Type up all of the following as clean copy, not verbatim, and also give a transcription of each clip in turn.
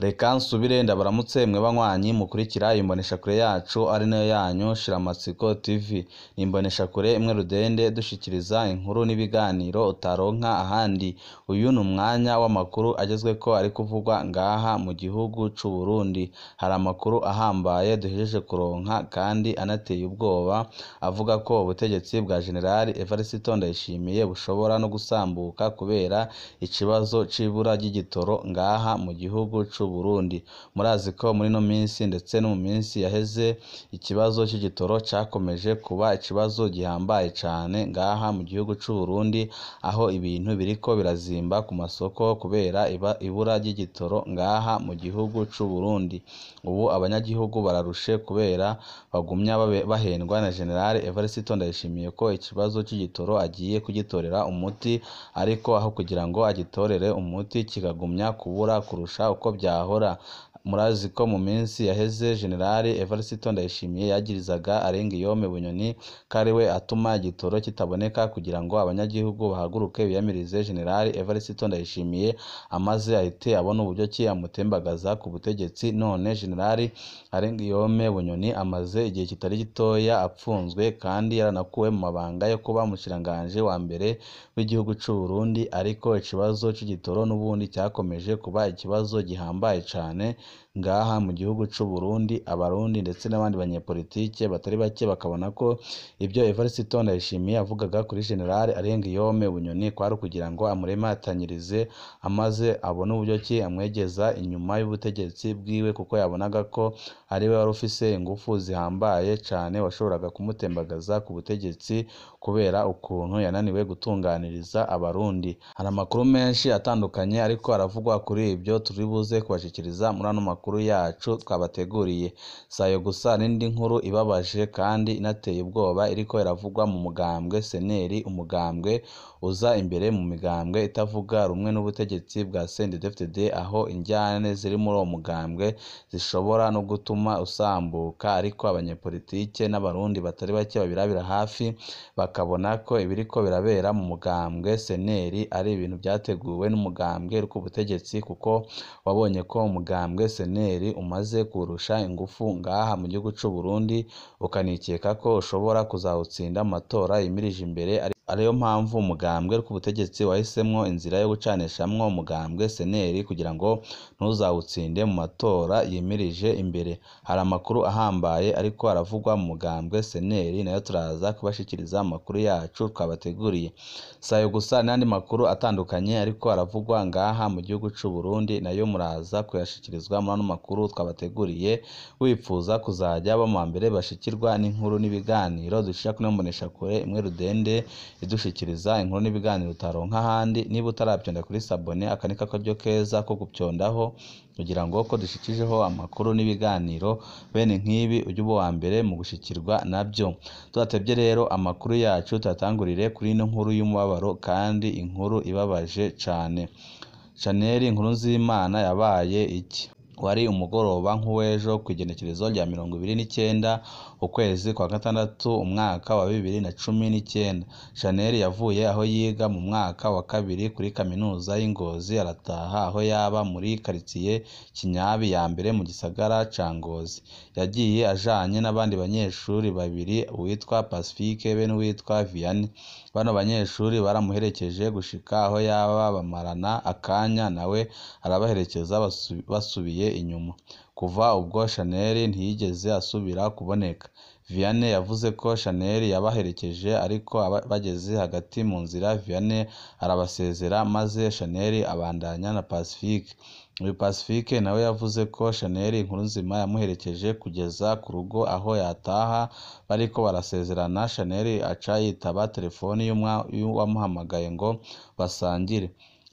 Reka nsubire ndabaramutse mwe banywanyi mukurikira imboneshakure yacu ari nayo yanyu Shiramatsiko TV. Ni imboneshakure imwe rudende dushikiriza inkuru n'ibiganiro utaronka ahandi. Uyu ni umwanya w'amakuru agezweko ari kuvugwa ngaha mu gihugu c'u Burundi. Hari amakuru ahambaye duhejeje kuronka kandi anateye ubwoba, avuga ko ubutegetsi bwa General Evariste Ndayishimiye bushobora no gusambuka kubera ikibazo c'ibura ry'igitoro ngaha mu gihugu c'u Burundi. Murazi ko muri ino minsi ndetse no mu minsi yaheze ikibazo c'igitoro cakomeje kuba ikibazo gihambaye cane ngaha mu gihugu c'u Burundi, aho ibintu biriko birazimba ku masoko kubera ibura ry'igitoro ngaha mu gihugu c'u Burundi. Ubu abanyagihugu bararushe kubera bagumya bahendwa na General Evariste Ndayishimiye ko ikibazo c'igitoro agiye kugitorera umuti, ariko aho kugira ngo agitorere umuti kikagumya kubura kurusha uko byahora. Murazi ko mu minsi yaheze General Evariste Ndayishimiye yagirizaga Arengiyome Bunyoni ko ari we atuma igitoro kitaboneka kugira ngo abanyagihugu bahaguruke biyamirize General Evariste Ndayishimiye, amaze ahite abona uburyo ki amutembagaza ku butegetsi. None General Arengiyome Bunyoni amaze igihe kitari gitoya apfunzwe kandi yaranakuwe mu mabanga yo kuba umushikiranganji wa mbere w'igihugu c'u Burundi, ariko ikibazo c'igitoro n'ubundi cyakomeje kuba ikibazo gihambaye cane ngaha mu gihugu c'u Burundi. Abarundi ndetse n'abandi banyepolitike batari bake bakabona ko ibyo Evariste Ndayishimiye yavugaga kuri General Arengiyome Bunyoni kwari ukugira ngo amurematanyirize amaze abone uburyo ki amwegeza inyuma y'ubutegetsi bwiwe, kuko yabonaga ko ari we wari ufise ingufu zihambaye cane washoboraga kumutembagaza ku butegetsi kubera ukuntu yananiwe gutunganiriza Abarundi. Hari amakuru menshi atandukanye ariko aravugwa kuri ibyo turi buze kubashikiriza muri ano makuru yacu twabateguriye. Sayo gusa n'indi nkuru ibabaje kandi inateye ubwoba iriko iravugwa mu mugambwe Seneri, umugambwe uza imbere mu migambwe itavuga rumwe n'ubutegetsi bwa CNDD-FDD, aho injyane ziri muri uwo mugambwe zishobora no gutuma usambuka, ariko abanyepolitike n'abarundi batari bake babirabira hafi bakabona ko ibiriko birabera mu mugambwe Seneri ari ibintu byateguwe n'umugambwe uri ku butegetsi, kuko wabonye ko umugambwe Seneri umaze kurusha ingufu ngaha mu gihugu c'u Burundi, ukanikeka ko ushobora kuzawutsinda mu matora yimirije imbere. Ariyo mpamvu umugambwe uri ku butegetsi wahisemwo inzira yo gucanishamwo umugambwe Seneri kugira ngo ntuzawutsinde mu matora yimirije imbere. Hari amakuru ahambaye ariko aravugwa mu mugambwe Seneri, nayo turaza kubashikiriza amakuru yacu twabateguriye. Sayo gusa n'andi makuru atandukanye ariko aravugwa ngaha mu gihugu c'u Burundi, nayo muraza kuyashikirizwa muri ano makuru twabateguriye. Wipfuza kuzajya aba mu mbere bashikirwa n'inkuru n'ibiganiro dushira kuri mboneshakure imwe rudende idushikiriza inkuru n'ibiganiro utaronka ahandi. Niba utaravyonda kuri sabone, aka ni akaryo keza ko gupyondaho kugira ngo ko dushikijeho amakuru n'ibiganiro bene nk'ibi ujye uba uwa mbere mu gushikirwa nabyo. Tudatevye rero amakuru yacu tuyatangurire kuri ino nkuru y'umubabaro kandi inkuru ibabaje cane. Chanel Nkurunzimana yabaye iki? Wari umugoroba nk'uw'ejo kw'igenekerezo rya 29 ukwezi kwa gatandatu umwaka wa 2019. Chanel yavuye aho yiga mu mwaka wa kabiri kuri kaminuza y'Ingozi arataha aho yaba muri karitsiye Kinyabi ya mbere mu gisagara ca Ngozi. Yagiye ajanye n'abandi banyeshuri babiri, uwitwa Pacifique be n'uwitwa Vianney. Bano banyeshuri baramuherekeje gushika aho yaba bamarana akanya, nawe arabaherekeza basubiye inyuma. Kuva ubwo Chanel ntiyigeze asubira kuboneka. Vianney yavuze ko Chanel yabaherekeje, ariko bageze hagati mu nzira Vianney arabasezera maze Chanel abandanya na Pacifique. Uyu Pacifique nawe yavuze ko Chanel Nkurunzima yamuherekeje kugeza ku rugo aho yataha. Bariko barasezerana, Chanel aca yitaba telefoni y'uwamuhamagaye ngo basangire.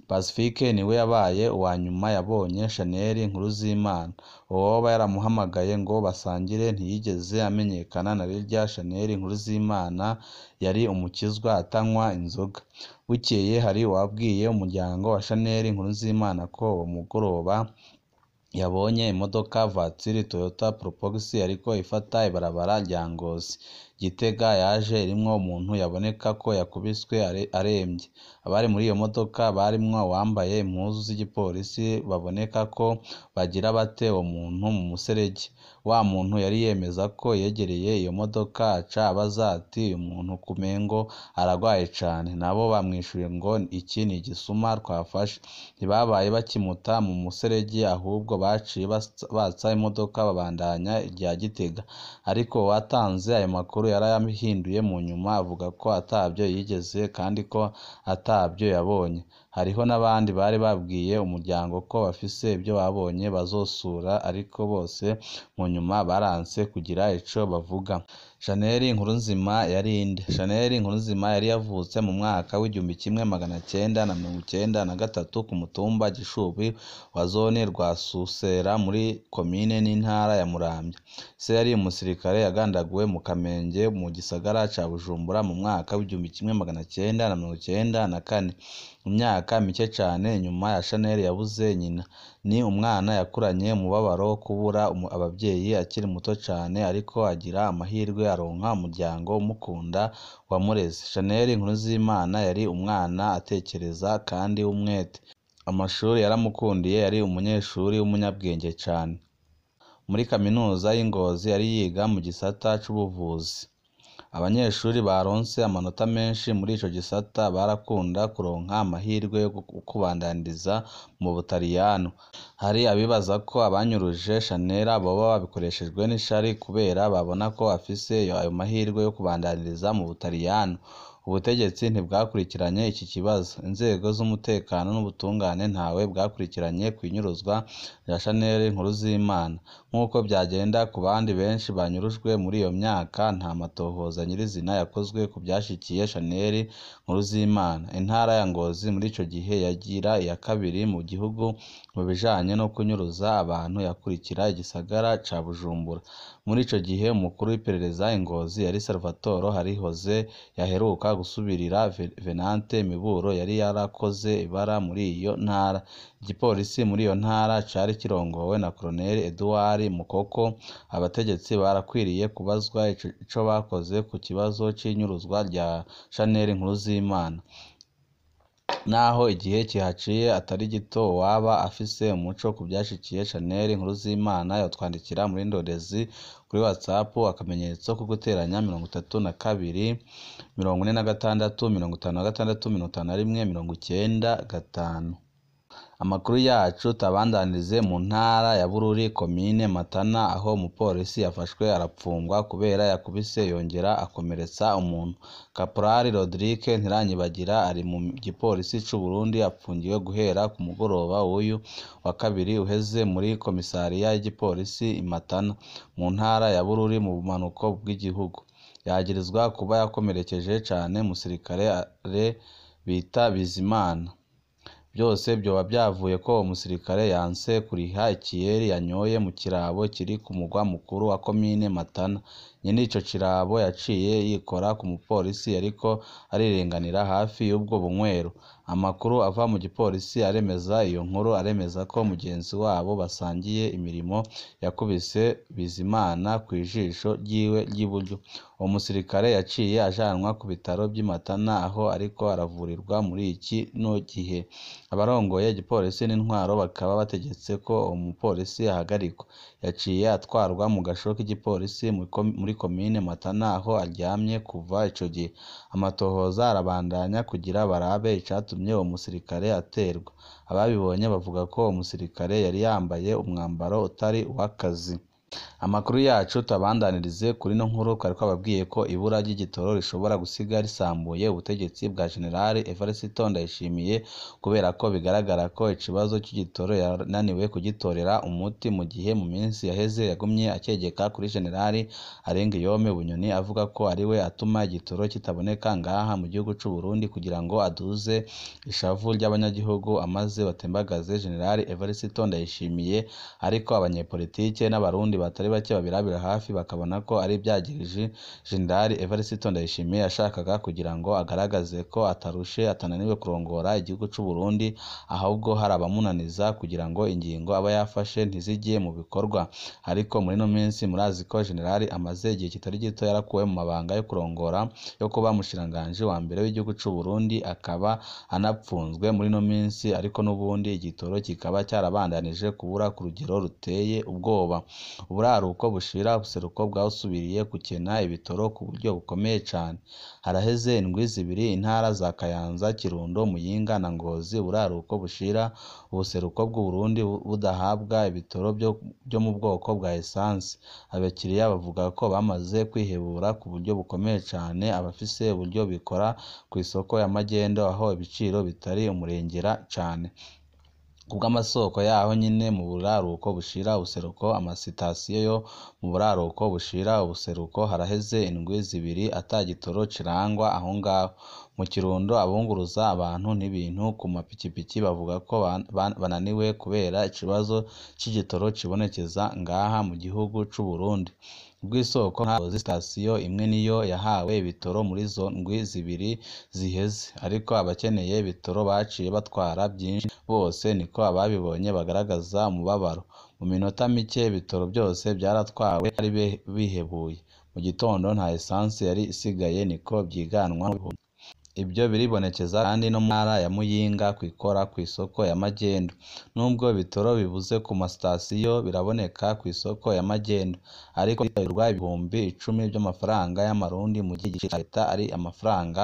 Pacifique niwe yabaye uwa nyuma yabonye Chanel Nkurunzimana. Uwoba yaramuhamagaye ngo basangire ntiyigeze amenyekana na rirya Chanel Nkurunzimana yari umukizwa atanywa inzoga. Bukeye hari uwabwiye umuryango wa Chanel Nkurunzimana ko uwo mugoroba yabonye imodoka vatiri Toyota Probox ariko ifata ibarabara rya Ngozi. Gitega yaje irimwo umuntu yaboneka ko yakubiswe aremvye. Abari muri iyo modoka barimwo uwambaye impuzu z'igipolisi baboneka ko bagira bate uwo muntu mu muserege. Wa muntu yari yemeza ko yegereye iyo modoka aca abaza ati uyu muntu kumengo aragwaye cane. Nabo bamwishuye ngo iki ni igisuma twafashe. Ntibabaye bakimuta mu muserege ahubwo baciye batsa imodoka babandanya irya Gitega. Ariko uwatanze ayo makuru yarayahinduye mu nyuma avuga ko atavyo yigeze kandi ko atavyo yabonye. Hariho n'abandi bari babwiye umuryango ko bafise ivyo babonye bazosura ariko bose mu nyuma baranse kugira ico bavuga. Chanel Nkurunzima yari inde? Chanel Nkurunzima yari yavutse mu mwaka w'1993 ku mutumba Gishubi wa zone Rwasusera muri komine n'intara ya Muramvya. Se yari umusirikare yagandaguwe mu Kamenge mu gisagara ca Bujumbura mu mwaka w'1994. Mu myaka mike cane inyuma ya Chanel yabuze nyina. Ni umwana yakuranye umubabaro wo kubura abavyeyi akiri muto cane ariko agira amahirwe aronka umuryango umukunda wamureze. Chanel Nkurunzimana yari umwana atekereza kandi w'umwete. Amashuri yaramukundiye, yari umunyeshuri w'umunyabwenge cane. Muri kaminuza y'i Ngozi yari yiga mu gisata c'ubuvuzi. Abanyeshuri baronse amanota menshi muri ico gisata barakunda kuronka amahirwe yo kubandaniriza mu Butaliyano. Hari abibaza ko abanyuruje Chanel boba babikoreshejwe n'ishari kubera babona ko afise ayo mahirwe yo kubandaniriza mu Butaliyano. Ubutegetsi ntibwakurikiranye iki kibazo. Inzego z'umutekano n'ubutungane ntawe bwakurikiranye kw'inyuruzwa rya Chanel Nkurunzimana. Nk'uko vyagenda ku bandi benshi banyurujwe muri iyo myaka, nta matohoza nyirizina yakozwe ku vyashikiye Chanel Nkurunzimana. Intara ya Ngozi muri ico gihe yagira iya kabiri mu gihugu mu bijanye no kunyuruza abantu, yakurikira igisagara ca Bujumbura. Muri ico gihe umukuru w'iperereza i Ngozi yari Salvatore Harihoze yaheruka gusubirira Venante Miburo yari yarakoze ibara muri iyo ntara. Igipolisi muri iyo ntara cari kirongowe na Colonel Edouard Mukoko. Abategetsi barakwiriye kubazwa ico bakoze ku kibazo c'inyuruzwa rya Chanel Nkurunzimana. Naho igihe kihaciye atari gito, uwaba afise umuco ku vyashikiye Chanel Nkurunzimana yotwandikira muri Ndorezi kuri WhatsApp akamenyetso ko guteranya 32 46 56 51 95. Amakuru yacu tabandanirize mu ntara ya Bururi komine Matana aho umupolisi yafashwe arapfungwa kubera yakubise yongera akomeretsa umuntu. Kaporali Rodrigue Ntiranyibagira ari mu gipolisi c'u Burundi apfungiwe guhera ku mugoroba w'uyu wa kabiri uheze muri komisariya y'igipolisi i Matana mu ntara ya Bururi mu bumanuko bw'igihugu. Yagirizwa kuba yakomerekeje cane umusirikare bita Bizimana. Byose vyoba vyavuye ko uwo musirikare yanse kuriha ikiyeri yanyoye mu kirabo kiri ku mugwa mukuru wa komine Matana. Nyene ico kirabo yaciye yikora ku mupolisi yariko arirenganira hafi y'ubwo bunywero. Amakuru ava mu gipolisi aremeza iyo nkuru, aremeza ko mugenzi wabo basangiye imirimo yakubise Bizimana kw'ijisho ryiwe ry'iburyo. Uwo musirikare yaciye ajanwa ku bitaro vy'i Matana aho ariko aravurirwa muri kino gihe. Abarongoye igipolisi n'intwaro bakaba bategetse ko uwo mupolisi ahagarikwa. Yaciye atwarwa mu gasho k'igipolisi muri komine Matana aho aryamye kuva ico gihe. Amatohoza arabandanya kugira barabe icatumye uwo musirikare aterwa. Ababibonye bavuga ko uwo musirikare yari yambaye umwambaro utari uw'akazi. Amakuru yacu tubandanirize kuri ino nkuru twari twababwiye ko ibura ry'igitoro rishobora gusiga risambuye ubutegetsi bwa General Evariste Ndayishimiye kubera ko bigaragara ko ikibazo cy'igitoro yananiwe kugitorera umuti mu gihe mu minsi yaheze yagumye akegeka kuri General Arengiyome Bunyoni avuga ko ariwe atuma igitoro kitaboneka ngaha mu gihugu c'u Burundi kugira ngo aduze ishavu ry'abanyagihugu amaze batembagaze General Evariste Ndayishimiye, ariko abanyepolitike n'abarundi batari bake babirabira hafi bakabona ko ari ivyagiriji Jenerali Evariste Ndayishimiye yashakaga kugira ngo agaragaze ko atarushe, atananiwe kurongora igihugu c'u Burundi, ahubwo hari abamunaniza kugira ngo ingingo aba yafashe ntizijye mu bikorwa. Ariko muri ino minsi murazi ko Jenerali amaze igihe kitari gito yarakuwe mu mabanga yo kurongora, yo kuba umushikiranganji wa mbere w'igihugu c'u Burundi, akaba anapfunzwe muri ino minsi, ariko n'ubundi igitoro kikaba cyarabandanije kubura ku rugero ruteye ubwoba. Uburaruko bushira ubuseruko bwasubiriye gukena ibitoro ku buryo bukomeye cane. Haraheze indwi zibiri intara za Kayanza, Kirundo, Muyinga na Ngozi uburaruko bushira ubuseruko bw'Uburundi budahabwa ibitoro vyo mu bwoko bwa esanse. Abakiriya bavuga ko bamaze kwihebura ku buryo bukomeye cane, abafise uburyo bikora kw'isoko ya magendu aho ibiciro bitari umurengera cane. Kubw'amasoko yaho nyene mu buraruko bushira ubuseruko, amasitasiyo yo mu buraruko bushira ubuseruko haraheze indwi zibiri ata gitoro cirangwa aho ngaho. Mu Kirundo abunguruza abantu n'ibintu ku mapikipiki bavuga ko bananiwe kubera ikibazo c'igitoro cibonekeza ngaha mu gihugu c'u Burundi. Kubw'isoko sitasiyo imwe niyo yahawe ibitoro muri izo ndwi zibiri ziheze, ariko abakeneye ibitoro baciye batwara vyinshi bose, niko ababibonye bagaragaza umubabaro. Mu minota mike ibitoro vyose vyaratwawe bari bihebuye. Mu gitondo nta esanse yari isigaye, niko vyiganwa. Ivyo biribonekeza kandi no mu ntara ya Muyinga kwikora kw'isoko ya magendu. Nubwo ibitoro bibuze ku masitasiyo biraboneka kw'isoko ya magendu, ariko bigurwa 10,000 vy'amafaranga y'amarundi mu gihe igiciro ca leta ari amafaranga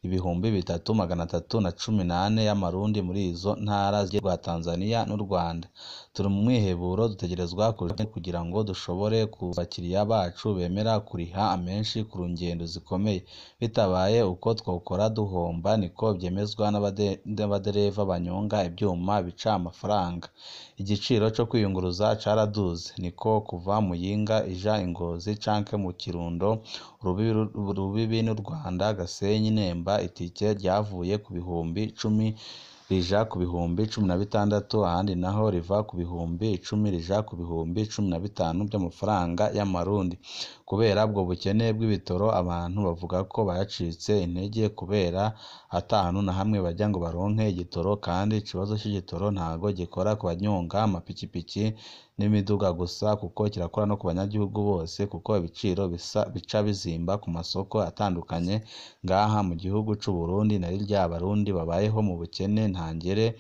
3,314 y'amarundi muri izo ntara z'igihugu ca Tanzania n'u Rwanda. Turi mu mwiheburo, dutegerezwa kugira ngo dushobore ku bakiriya bacu bemera kuriha amenshi ku ngendo zikomeye. Bitabaye uko twokora duhomba, niko vyemezwa n'abadereva banyonga ivyuma bica amafaranga. Igiciro co kwiyunguruza caraduze, niko kuva Muyinga ija i Ngozi canke mu Kirundo, urubibi n'u Rwanda, Gasenyi, Nemba, itike ryavuye ku 10,000 rija ku 16,000, ahandi naho riva ku 10,000 rija ku 15,000 vy'amafaranga y'amarundi. Kubera ubwo bukene bw'ibitoro abantu bavuga ko bacitse intege kubera ata hantu na hamwe baja ngo baronke igitoro, kandi ikibazo c'igitoro ntago gikora ku banyonga amapikipiki n'imiduga gusa, kuko kirakora no ku banyagihugu bose, kuko ibiciro bica bizimba ku masoko atandukanye ngaha mu gihugu c'u Burundi. Na rirya abarundi babayeho mu bukene ntangere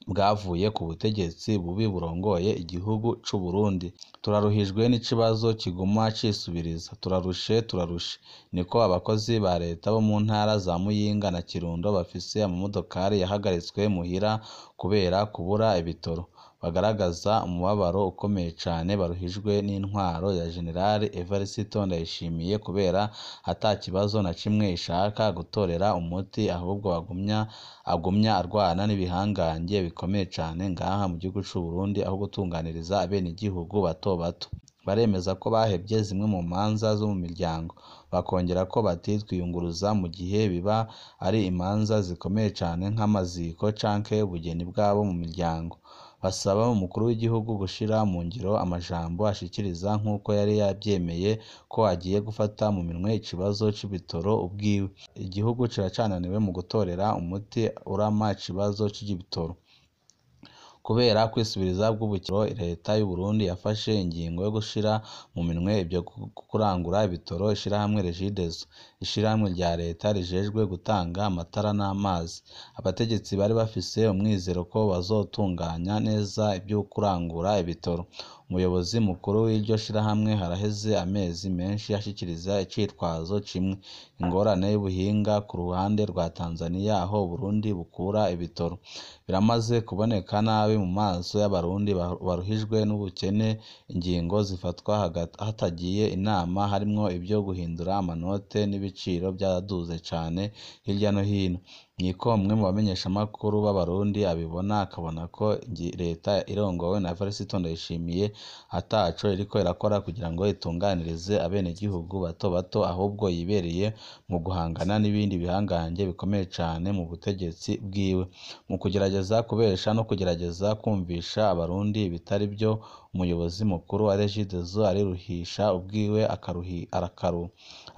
bwavuye ku butegetsi bubi burongoye igihugu c'u Burundi. Turaruhijwe n'ikibazo kiguma cisubiriza, turarushe turarushe, niko abakozi ba leta bo mu ntara za Muyinga na Kirundo bafise amamodokari yahagaritswe muhira kubera kubura ibitoro, bagaragaza umubabaro ukomeye cane baruhijwe n'intwaro ya Jenerali Evariste Ndayishimiye kubera ata kibazo na kimwe ishaka gutorera umuti, ahubwo agumya arwana n'ibihangange bikomeye cane ngaha mu gihugu c'u Burundi, aho gutunganiriza abenegihugu bato bato. Baremeza ko bahevye zimwe mu manza zo mu miryango, bakongera ko bati twiyunguruza mu gihe biba ari imanza zikomeye cane nk'amaziko canke ubugeni bwabo mu miryango. Basaba umukuru w'igihugu gushira mu ngiro amajambo ashikiriza nk'uko yari yavyemeye ko agiye gufata mu minwe ikibazo c'ibitoro ubwiwe. Igihugu kiracananiwe mu gutorera umuti urama ikibazo c'ibitoro. Kubera kwisubiriza bw'ubukiro, leta y'u Burundi yafashe ingingo yo gushira mu minwe ivyo kurangura ibitoro ishirahamwe Regideso, ishirahamwe rya leta rijejwe gutanga amatara n'amazi. Abategetsi bari bafise umwizero ko bazotunganya neza ivyo kurangura ibitoro. Umuyobozi mukuru w'iryo shirahamwe haraheze amezi menshi ashikiriza icitwazo kimwe: ingorane y'ubuhinga ku ruhande rwa Tanzania aho Uburundi bukura ibitoro. Biramaze kuboneka nabi mu maso y'abarundi baruhijwe n'ubukene, ingingo zifatwa hatagiye inama, harimwo ivyo guhindura amanote n'ibiciro vyaduze cane hirya no hino. Niko umwe mu bamenyeshamakuru b'Abarundi abibona, akabona ko leta irongowe na Evariste Ndayishimiye ataco iriko irakora kugira ngo itunganirize abenegihugu bato bato, ahubwo yibereye mu guhangana n'ibindi bihangange bikomeye cane mu butegetsi bwiwe, mu kugerageza kubesha no kugerageza kumvisha Abarundi ibitari vyo. Umuyobozi mukuru wa Regideso ariruhisha ubwiwe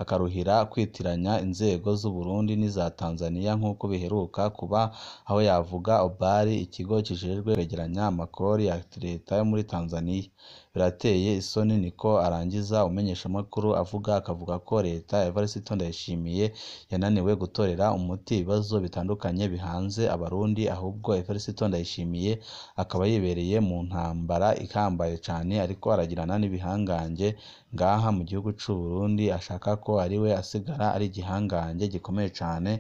akaruhira kwitiranya inzego z'Uburundi n'iza Tanzania nk'uko biheruka kuba, aho yavuga Obari, ikigo kijejwe kwegeranya amakori ya leta yo muri Tanzania. Birateye isoni, niko arangiza umumenyeshamakuru avuga, akavuga ko leta ya Evariste Ndayishimiye yananiwe gutorera umuti ibibazo bitandukanye bihanze Abarundi, ahubwo Evariste Ndayishimiye akaba yibereye mu ntambara ihambaye cane ariko aragirana n'ibihangange ngaha mu gihugu c'Uburundi, ashaka ko ariwe asigara ari igihangange gikomeye cane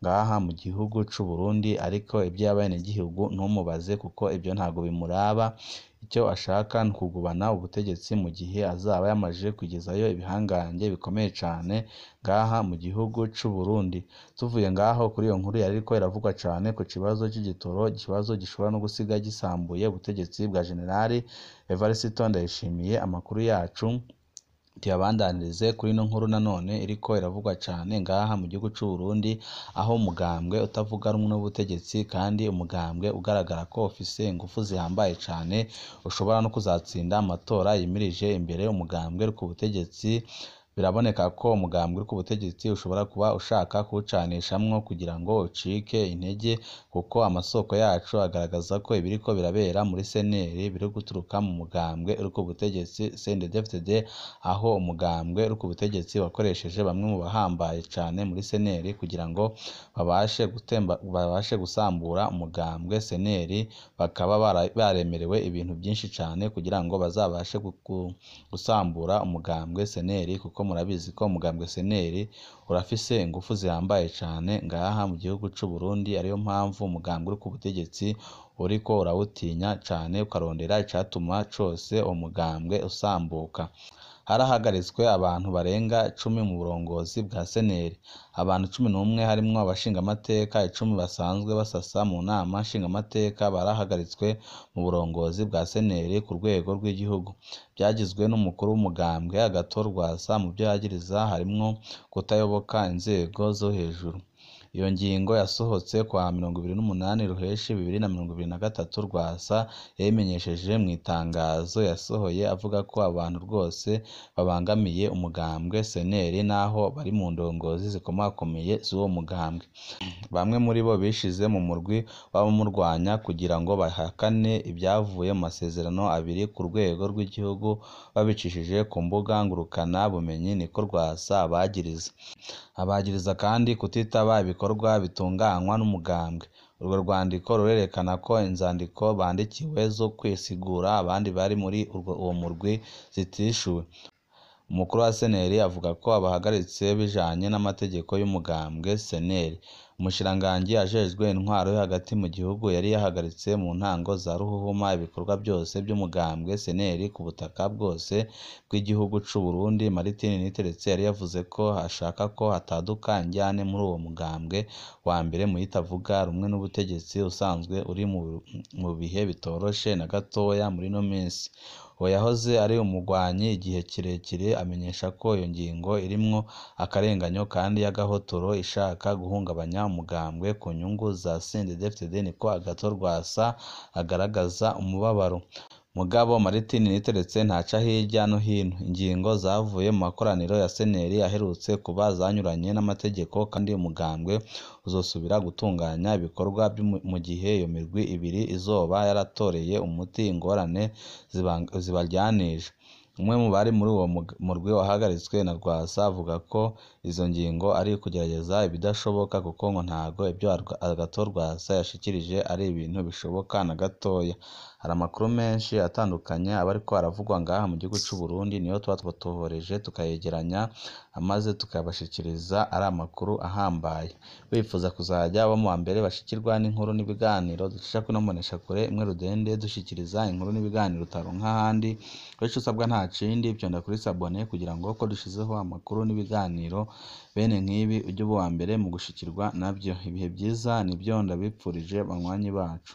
ngaha mu gihugu c'Uburundi, ariko ivy'abenegihugu ntumubaze kuko ivyo ntago bimuraba. Icyo ashaka ni ukugumana ubutegetsi mu gihe azaba yamaze kugezayo ibihangange bikomeye cane ngaha mu gihugu c'Uburundi. Tuvuye ngaho kuri iyo nkuru yariko iravugwa cane ku kibazo c'igitoro, ikibazo gishobora no gusiga gisambuye ubutegetsi bwa Generali Evariste Ndayishimiye. Amakuru yacu tuyabandanirize kuri ino nkuru nanone iriko iravugwa cane ngaha mu gihugu c'Uburundi, aho umugambwe utavuga rumwe n'ubutegetsi kandi umugambwe ugaragara ko ufise ingufu zihambaye cane, ushobora no kuzatsinda amatora yimirije imbere umugambwe uri ku butegetsi. Biraboneka ko umugambwe uri ku butegetsi ushobora kuba ushaka kuwucanishamwo kugira ngo ucike intege, kuko amasoko yacu agaragaza ko ibiriko birabera muri seneri biri guturuka mu mugambwe uri ku butegetsi CNDD-FDD, aho umugambwe uri ku butegetsi wakoresheje bamwe mu bahambaye cane muri seneri kugira ngo babashe gusambura umugambwe seneri, bakaba baremerewe ibintu byinshi cane kugira ngo bazabashe gusambura umugambwe seneri, kuko murabizi ko umugambwe seneri urafise ingufu zihambaye cane ngaha mu gihugu c'Uburundi, ariyo mpamvu umugambwe uri ku butegetsi uriko urawutinya cane, ukarondera icatuma cose uwo mugambwe usambuka. Harahagaritswe abantu barenga 10 mu burongozi bwa seneri, abantu 11 harimwo abashingamateka 10 basanzwe basasa mu nama nshingamateka barahagaritswe mu burongozi bwa seneri ku rwego rw'igihugu. Vyagizwe n'umukuru w'umugambwe Agathon Rwasa, mu vyo yagiriza harimwo kutayoboka inzego zo hejuru. Iyo ngingo yasohotse kwa 28 Ruheshi 2023. Rwasa yabimenyesheje mw'itangazo yasohoye avuga ko abantu rwose babangamiye umugambwe seneri naho bari mu ndongozi zikomakomeye z'uwo mugambwe. Bamwe muri bo bishize mu murwi w'abamurwanya kugira ngo bahakane ibyavuye mu masezerano abiri ku rwego rw'igihugu babicishije ku mbuga ngurukana bumenyi, niko Rwasa abagiriza. Abagiriza kandi kutitaba ibikorwa bitunganywa n'umugambwe. Urwo rwandiko rurerekana ko inzandiko bandikiwe zo kwisigura abandi bari muri uwo murwi zitishuwe. Umukuru wa seneri avuga ko abahagaritse bijanye n'amategeko y'umugambwe seneri. Umushikiranganji ajejwe intwaro yo hagati mu gihugu yari yahagaritse mu ntango za Ruhuhuma ibikorwa byose by'umugambwe seneri ku butaka bwose bw'igihugu c'Uburundi. Martin Niteretse yari yavuze ko ashaka ko hataduka injyane muri uwo mugambwe wa mbere mu yitavuga rumwe n'ubutegetsi usanzwe uri mu bihe bitoroshe na gatoya muri ino minsi. Uwo yahoze ari umugwanyi igihe kirekire amenyesha ko iyo ngingo irimwo akarenganyo kandi y'agahotoro ishaka guhungabanya umugambwe ku nyungu za CNDD-FDD, niko Agathon Rwasa agaragaza umubabaro. Mugabo Martin Niteretse ntaca hirya no hino. Ingingo zavuye mu makoraniro ya seneri aherutse kuba zanyuranye n'amategeko, kandi umugambwe uzosubira gutunganya ibikorwa mu gihe iyo mirwi ibiri izoba yaratoreye umuti ingorane zibaryanije. Umwe mu bari muri uwo murwi wahagaritswe na Rwasa avuga ko izo ngingo ari ukugerageza ibidashoboka, kuko ngo ntago ibyo Agathon Rwasa yashikirije ari ibintu bishoboka na gatoya. Hari amakuru menshi atandukanye aba ariko aravugwa ngaha mu gihugu c'u Burundi, niyo tuba twatohoreje tukayegeranya maze tukayabashikiriza ari amakuru ahambaye. Wifuza kuzaja uba muwa mbere bashikirwa n'inkuru n'ibiganiro ducisha kuri ino mboneshakure imwe rudende, dushikiriza inkuru n'ibiganiro utaronka ahandi, ico usabwa nta kindi vyonda kuri s'abonner kugira ngo uko dushizeho amakuru n'ibiganiro bene nk'ibi uje uba uwa mbere mu gushikirwa navyo. Ibihe vyiza nivyo ndabipfurije banywanyi bacu.